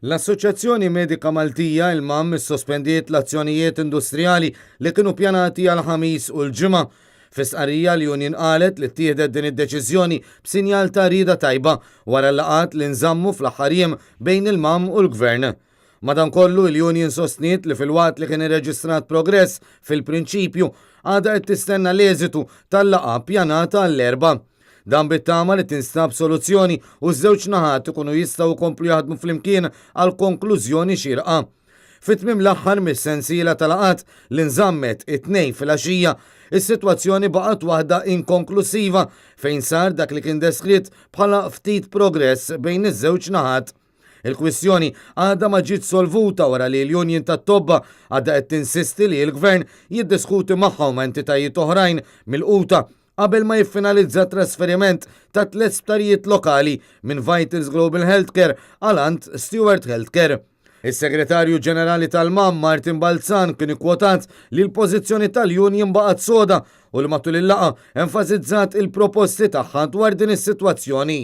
L-Assoċjazzjoni Medika Maltija, il-MAM, issospendiet l-azzjonijiet industrijali li kienu pjanati għall-Ħamis u l-Ġimgħa. Fi stqarrija l-union qalet li ttieħdet din id-deċiżjoni b'sinjal ta' rieda tajba wara l-laqgħat li nżammu fl-aħħar jiem bejn il-MAM u l-Gvern. Madankollu, il-union sostniet li filwaqt li kien irreġistrat progress fil-prinċipju, għadha qed tistenna l-eżitu tal-laqgħa ppjanata għall-Erbgħa. Dan bit-tama li tinstab soluzzjoni u ż-żewġ naħat ikunu jistgħu jkomplu jaħdmu flimkien għal konklużjoni xierqa. Fi tmiem l-aħħar mis-sensiela ta' laqgħat li nżammet it-Tnejn filgħaxija, is-sitwazzjoni baqgħet waħda inkonklusiva fejn sar dak li kien deskritt bħala ftit progress bejn iż-żewġ naħat. Il-kwistjoni għadha ma ġiet solvuta wara li l-Union tat-Tobba għadha qed tinsisti li l-Gvern jiddiskuti magħha u ma' entitajiet oħrajn milquta qabel ma jiffinalizza t-trasferiment ta' tliet sptarijiet lokali minn Vitals Global Healthcare għal għand Steward Healthcare. Is-Segretarju Ġenerali tal-MAM Martin Balzan kien ikkwotat li l-pożizzjoni tal-union baqgħet soda u li matul il-laqgħa enfasizzat il-proposti tagħha dwar din is-sitwazzjoni.